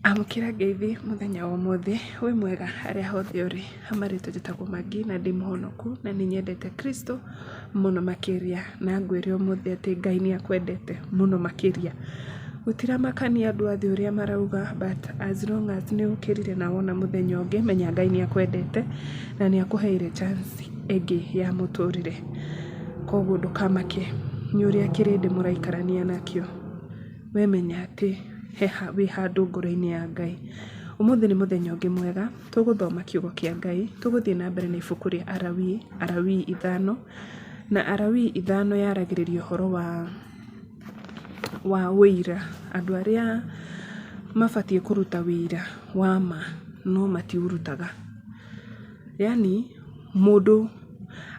Amũkĩra ngeithi mũthenya wa ũmũthĩ, wĩ mwega harĩa hothe ũrĩ, hamarĩtwa njĩtagwo Maggie na ndĩ mũhonoku na nĩ nyendete Kristo mũno makĩria, na ngwĩre ũmũthĩ atĩ Ngai nĩ akwendete mũno makĩria. Gũtiramakania andũ a thĩ ũrĩa marauga but as long as nĩ ũkĩrire na wona mũthenya ũngĩ, menya Ngai nĩ akwendete na nĩ akũheire chance ĩngĩ ya mũtũrĩre. Koguo ndũkamake nĩ ũrĩa kĩrĩndĩ mũraikarania nakĩo. We menya atĩ wĩ handũ ngoro-inĩ ya Ngai. Ũmũthĩ nĩ mũthenya ũngĩ mwega, tũgũthoma kiugo kĩa Ngai, tũgũthiĩ na mbere na ibuku rĩa Alawii, Alawii ithano, na Alawii ithano yaragĩrĩria ũhoro wa ũira, andũ arĩa mabatiĩ kũruta ũira wa ma no matiũrutaga. Yaani mũndũ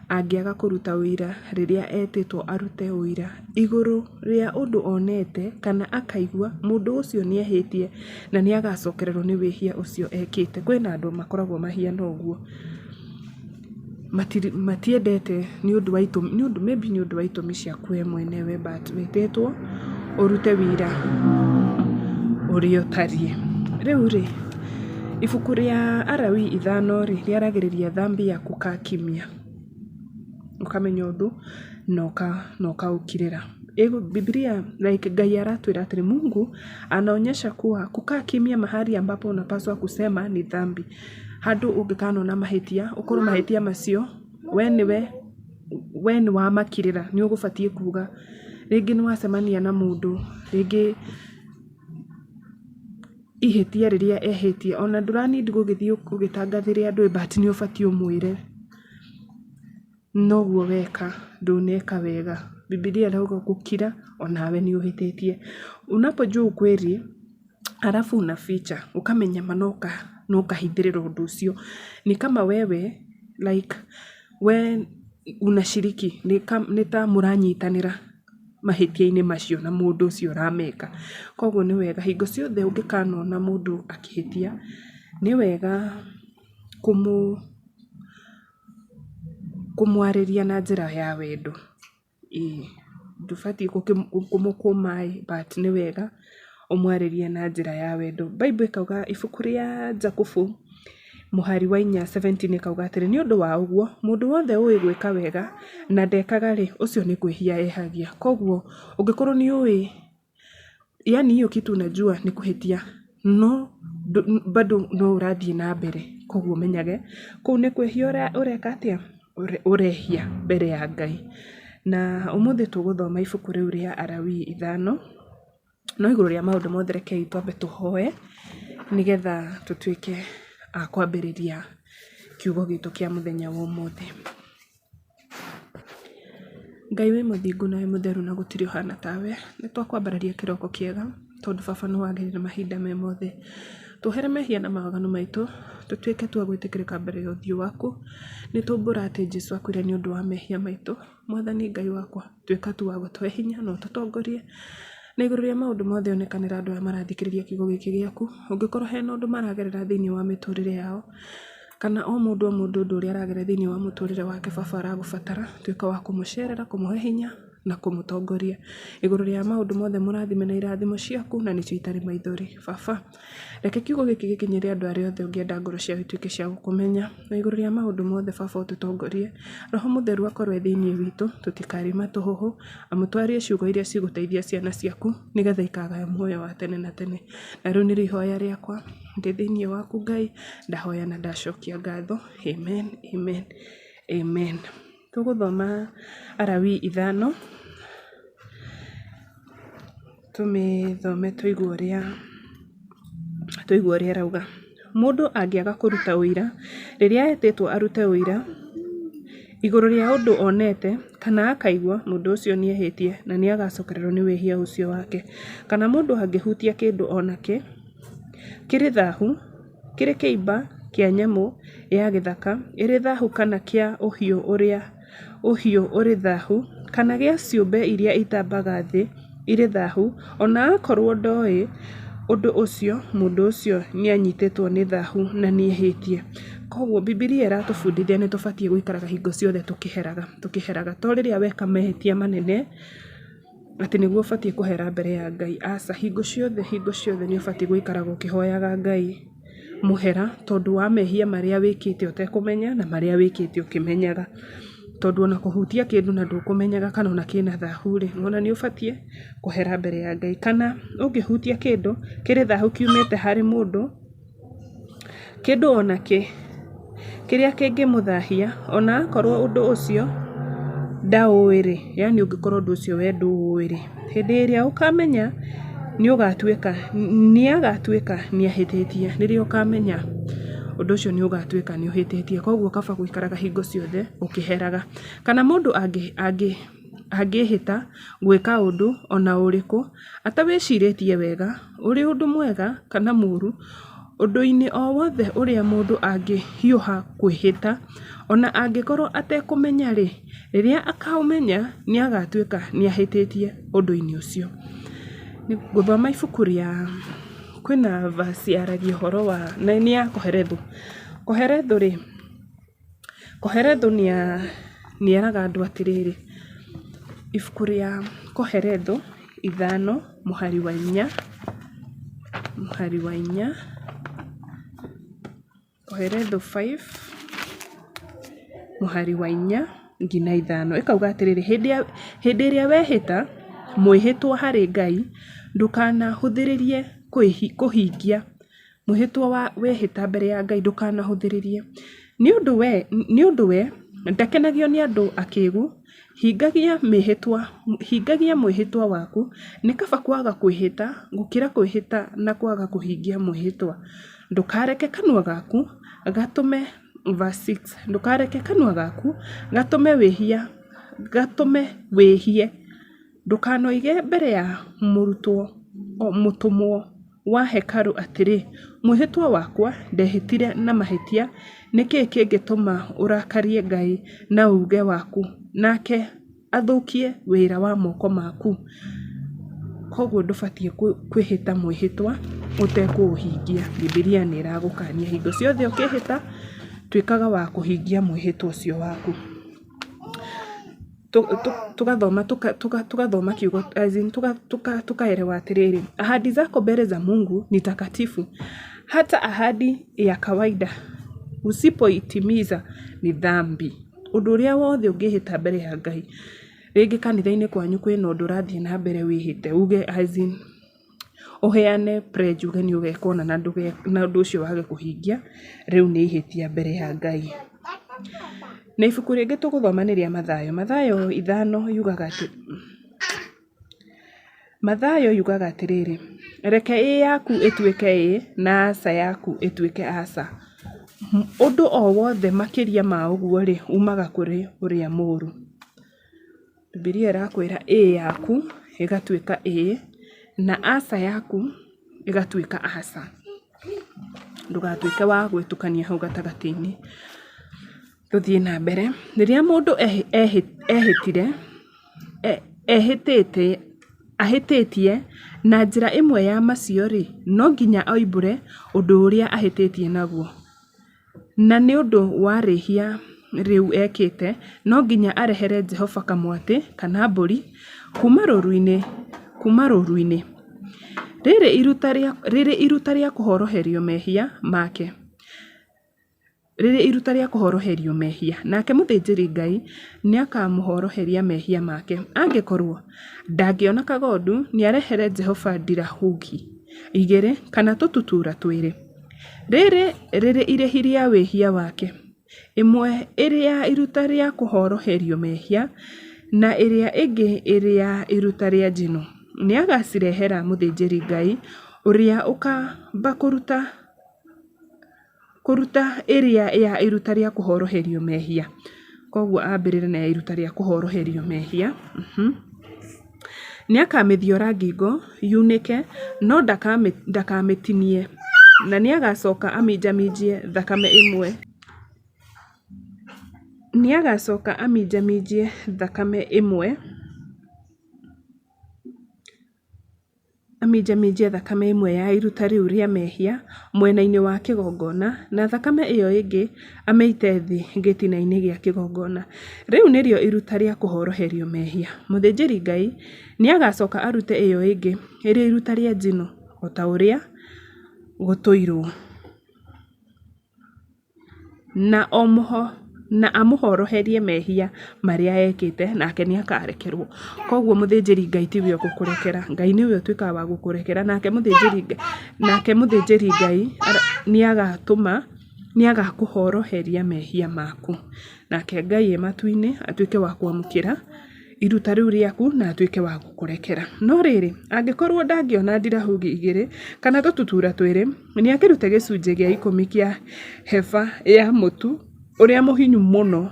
angĩaga kũruta ũira rĩrĩa etĩtwo arute ũira igũrũ rĩa ũndũ onete kana akaigua, mũndũ ũcio nĩ ehĩtie na nĩ agacokererwo nĩ wĩhia ũcio ekĩte. Kwĩna andũ makoragwo mahiana ũguo, matiendete nĩ ũndũ wa itũmi, nĩ ũndũ maybe nĩ ũndũ wa itũmi ciaku we mwenyewe but wĩtĩtwo ũrute wĩira ũrĩa ũtariĩ. Rĩu rĩ, ibuku rĩa Alawii ithano rĩ, rĩaragĩrĩria dhambi ya kukaa kimya. Ũkamenya ũndũ na ũkaũkirĩra. Bibilia like Ngai aratwĩra atĩrĩ, Mungu anaonyesha kuwa kukaa kimya mahali ambapo unapaswa kusema ni dhambi. Handũ ũngĩkanona mahĩtia, ũkorwo mahĩtia macio we nĩwe we nĩ wamakirĩra nĩ ũgũbatiĩ kuga. Rĩngĩ nĩ wacemania na mũndũ, rĩngĩ ihĩtia rĩrĩa ehĩtie ona ndũra need gũgĩthiĩ ũgĩtangathĩre andũ but nĩ ũbatiĩ ũmwĩre. Noguo weka ndũneka wega. Bibilia ĩrauga gũkira onawe nĩ ũhĩtĩtie. Unapojua ukweli halafu unaficha ũkamenya ma na ũkahithĩrĩra ũndũ ũcio. Ni kama wewe like we unashiriki nĩ ta mũranyitanĩra mahĩtia-inĩ macio na mũndũ ũcio ũrameka. Koguo nĩ wega hingo ciothe ũngĩkanona mũndũ akĩhĩtia, nĩ wega kũmwarĩria na njĩra ya wendo. Ĩĩ ndũbatiĩ kũmũkũma ĩ, but nĩ wega ũmwarĩrie na njĩra ya wendo. Bible ĩkauga ibuku rĩa Jakubu mũhari wa inya 17 ĩkauga atĩrĩ, nĩ ũndũ wa ũguo mũndũ wothe ũĩ gwĩka wega na ndekaga rĩ, ũcio nĩ kwĩhia ehagia. Koguo ũngĩkorwo nĩ ũĩ yaani hiyo kitu unajua nĩ kũhĩtia no bado no ũrathiĩ na mbere, koguo ũmenyage kũu nĩ kwĩhia ũreka atĩa? Ũrehia mbere ya Ngai. Na ũmũthĩ tũgũthoma ibuku rĩu rĩa Alawii ithano, no igũrũ rĩa maũndũ mothe rekei twambe tũhoe nĩgetha tũtuĩke a kwambĩrĩria kiugo gitũ kĩa mũthenya wa ũmũthĩ. Ngai wĩ mũthingu na wĩ mũtheru na gũtirĩ ũhana tawe, nĩ twakwambararia kĩroko kĩega tondũ baba nĩ wagĩrĩire mahinda me mothe. Tuohere mehia na mawaganu maitũ, tũtuĩke tu a gwĩtĩkĩrĩka mbere ya ũthiũ waku. Nĩ twaumbũra atĩ Jesu akuire nĩ ũndũ wa mehia maitũ. Mwathani Ngai wakwa, tuĩka tu wa gũtũhe hinya na ũtũtongorie. Na igũrũ rĩa maũndũ mothe onekanĩra andũ aya marathikĩrĩria kiugo gĩkĩ gĩaku. Ũngĩkorwo hena ũndũ maragerera thĩinĩ wa mĩtũrĩre yao, kana o mũndũ o mũndũ ũndũ ũrĩa aragerera thĩinĩ wa mũtũrĩre wake baba aragũbatara, tuĩka wa kũmũcerera, kũmũhe hinya na kũmũtongoria. Igũrũ rĩa maũndũ mothe mũrathime na irathimo ciaku na nĩcio itarĩ maithori. Baba, reke kiugo gĩkĩ gĩkinyĩre andũ arĩa othe ũngĩenda ngoro ciao ituĩke cia gũkũmenya. Na igũrũ rĩa maũndũ mothe baba ũtũtongorie. Roho mũtheru akorwo e thĩinĩ witũ, tũtikarie matũhũhũ, amu twarie ciugo iria cigũteithia ciana ciaku nĩgetha ikagaya muoyo wa tene na tene. Na rĩu nĩrĩo ihoya rĩakwa ndĩ thĩinĩ waku Ngai, ndahoya na ndacokia ngatho. Amen, amen, amen. Tũgũthoma Alawii ithano, tũmĩthome tũigue ũrĩa tũigue ũrĩa ĩrauga. Mũndũ angĩaga kũruta ũira rĩrĩa etĩtwo arute ũira igũrũ rĩa ũndũ onete kana akaigua, mũndũ ũcio nĩ ehĩtie na nĩ agacokererwo nĩ wĩhia ũcio wake. Kana mũndũ angĩhutia kĩndũ o nakĩ kĩrĩ thahu, kĩrĩ kĩimba kĩa nyamũ ya gĩthaka ĩrĩ thahu kana kĩa ũhiũ ũrĩa ũhiũ ũrĩ thahu, kana gĩa ciũmbe iria itambaga thĩ irĩ thahu, o na akorũo ndoĩ ũndũ ũcio, mũndũ ũcio nĩ anyitĩtwo nĩ thahu na nĩ ehĩtie. Koguo Bibilia ĩratũbundithia nĩ tũbatiĩ gũikaraga hingo ciothe tũkĩheraga, tũkĩheraga. To rĩrĩa weka mahĩtia manene. atĩ nĩguo ũbatiĩ kũhera mbere ya Ngai, aca. Hingo ciothe hingo ciothe nĩ ũbatiĩ gũikaraga ũkĩhoyaga Ngai mũhera tondũ wa mehia marĩa wĩkĩte ũtekũmenya na marĩa wĩkĩte ũkĩmenyaga. Tondũ ona kũhutia kĩndũ na ndũkũmenyaga kana ona kĩna thahu rĩ, ona nĩ ũbatiĩ kũhera mbere ya Ngai. Kana ũngĩhutia kĩndũ kĩrĩ thahu kiumĩte harĩ mũndũ, kĩndũ ona kĩ, kĩrĩa kĩngĩmũthahia, ona akorwo ũndũ ũcio ndaũĩ-rĩ, yaani ũngĩkorwo ũndũ ũcio we ndũũĩ-rĩ, hĩndĩ ĩrĩa ũkamenya nĩ ũgatuĩka nĩagatuĩka nĩahĩtĩtie. Rĩrĩa ũkamenya ũndũ ũcio nĩ ũgatuĩka nĩ ũhĩtĩtie. Koguo kaba gũikaraga hingo ciothe ũkĩheraga. Kana mũndũ angĩhĩta gwĩka ũndũ ona ũrĩkũ atawĩcirĩtie wega, ũrĩ ũndũ mwega kana mũũru, ũndũ-inĩ o wothe ũrĩa mũndũ angĩhiũha kwĩhĩta, ona angĩkorũo atekũmenya-rĩ, rĩrĩa akaũmenya nĩ agatuĩka nĩ ahĩtĩtie ũndũ-inĩ ũcio. Ngũthoma ibuku rĩa, kwĩna verse yaragia ũhoro wa, na nĩ ya Kohelethu. Kohelethu rĩ, Kohelethu nĩ eraga andũ atĩrĩrĩ, ibuku rĩa Kohelethu 5 mũhari wa 4, mũhari wa 4, Kohelethu 5 mũhari wa 4 nginya 5, ĩkauga atĩrĩrĩ, hĩndĩ ĩrĩa wehĩta mwĩhĩtwa harĩ Ngai, ndũkanahũthĩrĩrie kũhingia mwĩhĩtwa wa wehĩta mbere ya Ngai ndũkanahũthĩrĩrie. Nĩ ũndũ we ndakenagio nĩ andũ akĩgu, hingagia mĩhĩtwa, hingagia mwĩhĩtwa waku. Nĩ kaba kwaga kwĩhĩta gũkĩra kwĩhĩta na kwaga kũhingia mwĩhĩtwa. Ndũkareke kanua gaku gatũme, verse 6, ndũkareke kanua gaku gatũme wĩhia, gatũme wĩhie. Ndũkanoige mbere ya mũrutwo, mũtũmwo wa hekarũ atĩrĩ, 'Mwĩhĩtwa wakwa ndehĩtire na mahĩtia, nĩ kĩĩ kĩngĩtũma ũrakarie Ngai na uuge waku, nake athũkie wĩra wa moko maku? Kwoguo ndũbatiĩ kwĩhĩta mwĩhĩtwa ũtekũũhingia. Bibilia nĩ ĩragũkania hingo ciothe ũkĩhĩta, tuĩkaga wa kũhingia mwĩhĩtwa ũcio waku. Tũgathoma tũgathoma kiugo as in tukaelewa atĩrĩrĩ, ahadi zako mbele za Mungu ni takatifu, hata ahadi ya kawaida usipoitimiza ni dhambi. Ũndũ ũrĩa wothe ũngĩhĩta mbere ya Ngai, rĩngĩ kanitha-inĩ kwanyu kwĩna ũndũ ũrathiĩ na mbere wĩhĩte uge as in ũheane pledge uge nĩ ũgeka ũna na ũndũ ũcio wage kũhingia, rĩu nĩ ihĩtia mbere ya Ngai. Na ibuku rĩngĩ tũgũthoma nĩ rĩa Mathayo. Mathayo 5 yugaga atĩ, Mathayo yugaga atĩrĩrĩ, reke ĩĩ yaku ĩtuĩke ĩĩ na aca yaku ĩtuĩke aca. Ũndũ o wothe makĩria ma ũguo-rĩ, umaga kũrĩ ũrĩa mũũru. Bibilia ĩrakwĩra ĩĩ yaku ĩgatuĩka ĩĩ na aca yaku ĩgatuĩka aca. Ndũgatuĩke wa gwĩtukania hau gatagatĩ-inĩ. Tũthiĩ na mbere. Rĩrĩa mũndũ ehĩtire, ehĩtĩte, ahĩtĩtie na njĩra ĩmwe ya macio-rĩ, no nginya oimbũre ũndũ ũrĩa ahĩtĩtie naguo. Na nĩ ũndũ wa rĩhia rĩu ekĩte, no nginya arehere Jehova kamwatĩ kana mbũri kuuma rũũru-inĩ, rĩrĩ iruta rĩa kũhoroherio mehia make. Rĩrĩ iruta rĩa kũhoroherio mehia, nake mũthĩnjĩri-Ngai nĩakamũhoroheria mehia make. Angĩkorwo ndangĩona kagondu, nĩarehere Jehova ndirahũgĩ igĩrĩ kana tũtutura twĩrĩ, rĩrĩ rĩrĩ irĩhi rĩa wĩhia wake, ĩmwe ĩrĩ ya iruta rĩa kũhoroherio mehia, na ĩrĩa ĩngĩ ĩrĩ ya iruta rĩa njino. Nĩagacirehera mũthĩnjĩri-Ngai, ũrĩa ũkaamba kũruta kũruta ĩrĩa ya iruta rĩa kũhoroherio mehia. Koguo ambĩrĩre na ya iruta rĩa kũhoroherio mehia. Nĩ akamĩthiora ngingo yunĩke, no ndakamĩtinie, na nĩ agacoka aminjaminjie thakame ĩmwe. Nĩ agacoka aminjaminjie thakame ĩmwe. Aminjaminjie thakame ĩmwe ya iruta rĩu rĩa mehia mwena-inĩ wa kĩgongona, na thakame ĩyo ĩngĩ amĩite thĩ gĩtina-inĩ gĩa kĩgongona. Rĩu nĩrĩo iruta rĩa kũhoroherio mehia. Mũthĩnjĩri-Ngai nĩagacoka arute ĩyo ĩngĩ ĩrĩ iruta rĩa njino, o ta ũrĩa gũtũirwo, na amũhoroherie mehia marĩa ekĩte, nake nĩakarekerwo. Koguo mũthĩnjĩri-Ngai tiwe ũgũkũrekera, Ngai nĩwe ũtuĩkaga wa gũkũrekera, nake mũthĩnjĩri-Ngai nake mũthĩnjĩri-Ngai nĩagatũma nĩagakũhoroheria mehia maku. Nake Ngai e matu-inĩ atuĩke wa kwamũkĩra iruta rĩu rĩaku na atuĩke wa gũkũrekera. No rĩrĩ, angĩkorwo ndangĩona ndirahugi igĩrĩ kana tũtutura twĩrĩ, nĩakĩrute gĩcunjĩ gĩa ikũmi kĩa heba ya mũtu ũrĩa mũhinyu mũno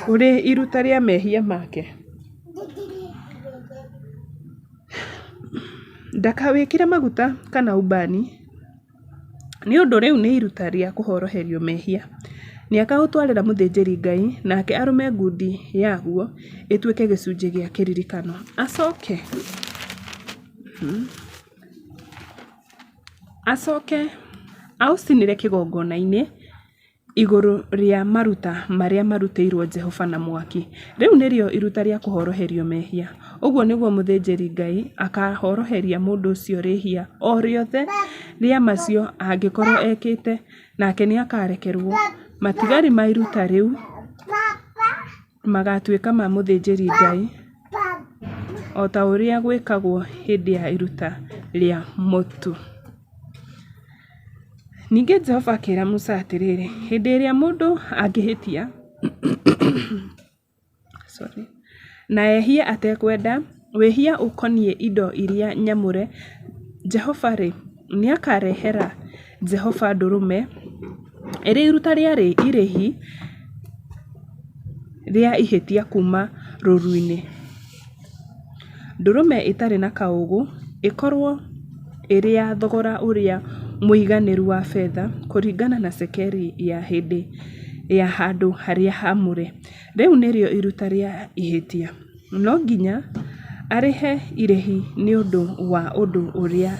ũrĩ iruta rĩa mehia make. Ndakawĩkĩre maguta kana ubani, nĩ ũndũ rĩu nĩ iruta rĩa kũhoroherio mehia. Nĩakaũtwarĩra mũthĩnjĩri-Ngai, nake arũme ngundi yaguo ĩtuĩke gĩcunjĩ gĩa kĩririkano. Acoke acoke aũcinĩre kĩgongona-inĩ igũrũ rĩa maruta marĩa marutĩirũo Jehova na mwaki. Rĩu nĩrĩo iruta rĩa kũhoroherio mehia. Ũguo nĩguo mũthĩnjĩri-Ngai akaahoroheria mũndũ ũcio rĩhia o rĩothe rĩa macio angĩkorũo ekĩte, nake nĩakarekerũo. Matigari ma iruta rĩu magaatuĩka ma mũthĩnjĩri-Ngai, o ta ũrĩa gwĩkagwo hĩndĩ ya iruta rĩa mũtu. Ningĩ Jehova akĩra Musa atĩrĩrĩ, Hĩndĩ ĩrĩa mũndũ angĩhĩtia sorry, na ehie atekwenda, wĩhia ũkoniĩ indo iria nyamũre Jehova-rĩ, nĩakarehera Jehova ndũrũme ĩrĩ iruta rĩa irĩhi rĩa ihĩtia kuuma rũũru-inĩ, ndũrũme ĩtarĩ na kaũũgũ ĩkorũo ĩrĩ ya thogora ũrĩa mũiganĩru wa betha, kũringana na cekeri ya handũ harĩa haamũre. Rĩu nĩrĩo iruta rĩa ihĩtia. No nginya arĩhe irĩhi nĩ ũndũ wa ũndũ ũrĩa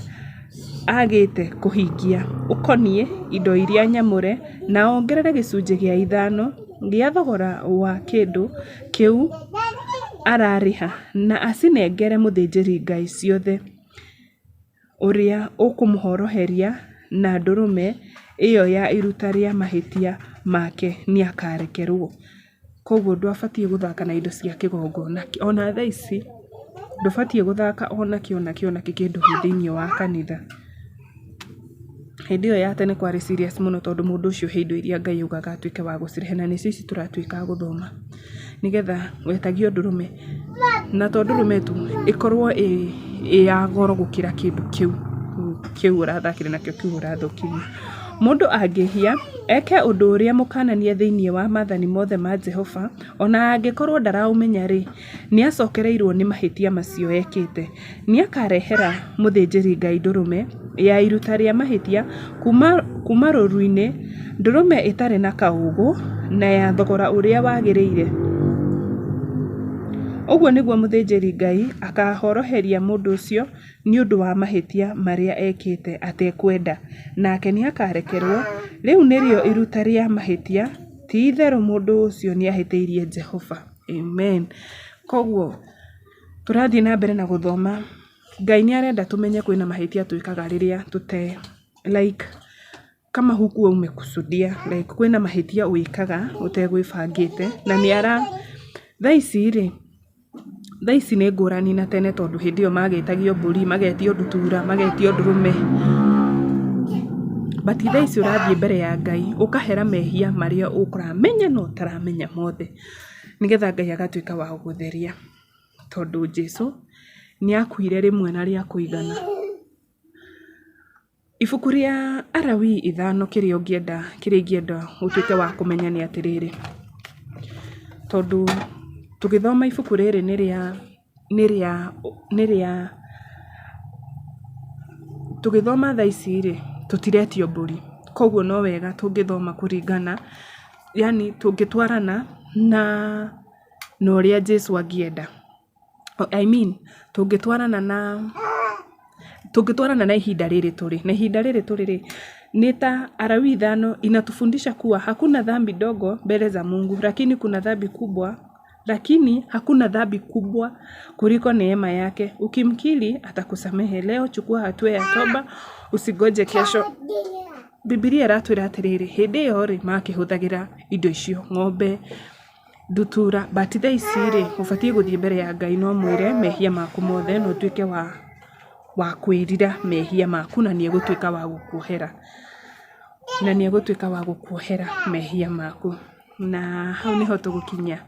aagĩte kũhingia ũkoniĩ indo iria nyamũre, na ongerere gĩcunjĩ gĩa ithano gĩa thogora wa kĩndũ kĩu ararĩha, na acinengere mũthĩnjĩri-Ngai ciothe, ũrĩa ũkũmũhoroheria na ndũrũme ĩyo ya iruta rĩa mahĩtia make nĩakarekerwo. Koguo ndwabatiĩ gũthaka na indo cia kĩgongona. Ona thaa ici ndũbatiĩ gũthaka ona kĩ ona kĩ ona kĩ kĩndũ gĩ thĩiniĩ wa kanitha. Hĩndĩ ĩyo ya tene kwarĩ serious mũno tondũ mũndũ ũcio he indo iria Ngai augaga atuĩke wa gũcirehe na nĩcio ici tũratuĩka a gũthoma. Nĩgetha wetagio ndũrũme, na to ndũrũme tu, ĩkorwo ĩ ya goro gũkĩra kĩndũ kĩu kĩu ũrathakire nakĩo kĩu ũrathũkirie. Mũndũ angĩhia, eke ũndũ ũrĩa mũkananie thĩinĩ wa maathani mothe ma Jehova, o na angĩkorũo ndaraũmenya-rĩ, nĩacokereirũo nĩ mahĩtia macio ekĩte. Nĩakarehera mũthĩnjĩri-Ngai ndũrũme ya iruta rĩa mahĩtia kuuma rũũru-inĩ, ndũrũme ĩtarĩ na kaũũgũ na ya thogora ũrĩa wagĩrĩire. Ũguo nĩguo mũthĩnjĩri-Ngai akaahoroheria mũndũ ũcio nĩ ũndũ wa mahĩtia marĩa ekĩte atekwenda, nake nĩakarekerũo. Rĩu nĩrĩo iruta rĩa mahĩtia, ti-itherũ mũndũ ũcio nĩahĩtĩirie Jehova. Amen. Koguo tũrathiĩ na mbere na gũthoma, Ngai nĩ arenda tũmenye kwĩna mahĩtia twĩkaga rĩrĩa tũte like kama hukuwa umekusudia like kwĩna mahĩtia wĩkaga ũtegwĩbangĩte na nĩ ara thaa ici rĩ, thaa ici nĩ ngũrani na tene tondũ hĩndĩ ĩyo magĩtagio mbũri, magetio ndutura, magetio ndũrũme. But thaa ici ũrathiĩ mbere ya Ngai ũkahera mehia marĩa ũramenya na ũtaramenya mothe, nĩgetha Ngai agatuĩka wa gũgũtheria. Tondũ Jesũ nĩ akuire rĩmwe na rĩa kũigana. Ibuku rĩa Alawii ithano kĩrĩa ũngĩenda kĩrĩa ingĩenda ũtuĩke wa kũmenya nĩ atĩrĩrĩ, tondũ tũgĩthoma ibuku rĩrĩ nĩ rĩa nĩ rĩa nĩ rĩa tũgĩthoma thaa ici rĩ, tũtiretio mbũri, koguo no wega tũngĩthoma kũringana yaani tũngĩtwarana na ũrĩa Jesũ angĩenda. I mean tũngĩtwarana na Tũngĩtwarana na ihinda rĩrĩ tũrĩ, na ihinda rĩrĩ tũrĩ rĩ, nĩ ta Alawii 5 inatufundisha kuwa hakuna dhambi ndogo mbele za Mungu, lakini kuna dhambi kubwa lakini hakuna dhambi kubwa kuliko neema yake. Ukimkiri atakusamehe. Leo chukua hatua ya toba, usigoje kesho. Bibilia ĩratwĩra atĩrĩrĩ, hĩndĩ ĩyo rĩ makĩhũthagĩra indo icio ng'ombe, ndutura, but thaa ici rĩ ũbatiĩ gũthiĩ mbere ya Ngai na ũmwĩre mehia maku mothe na ũtuĩke wa kwĩrira mehia maku na nĩ egũtuĩka wa gũkuohera. Na nĩ egũtuĩka wa gũkuohera mehia maku. Na hau nĩho tũgũkinyia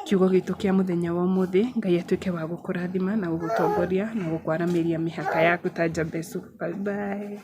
kiugo gitũ kĩa mũthenya wa ũmũthĩ. Ngai atuĩke wa gũkũrathima na gũgũtongoria na gũkwaramĩria mĩhaka yaku ta Jabesu. Bye bye.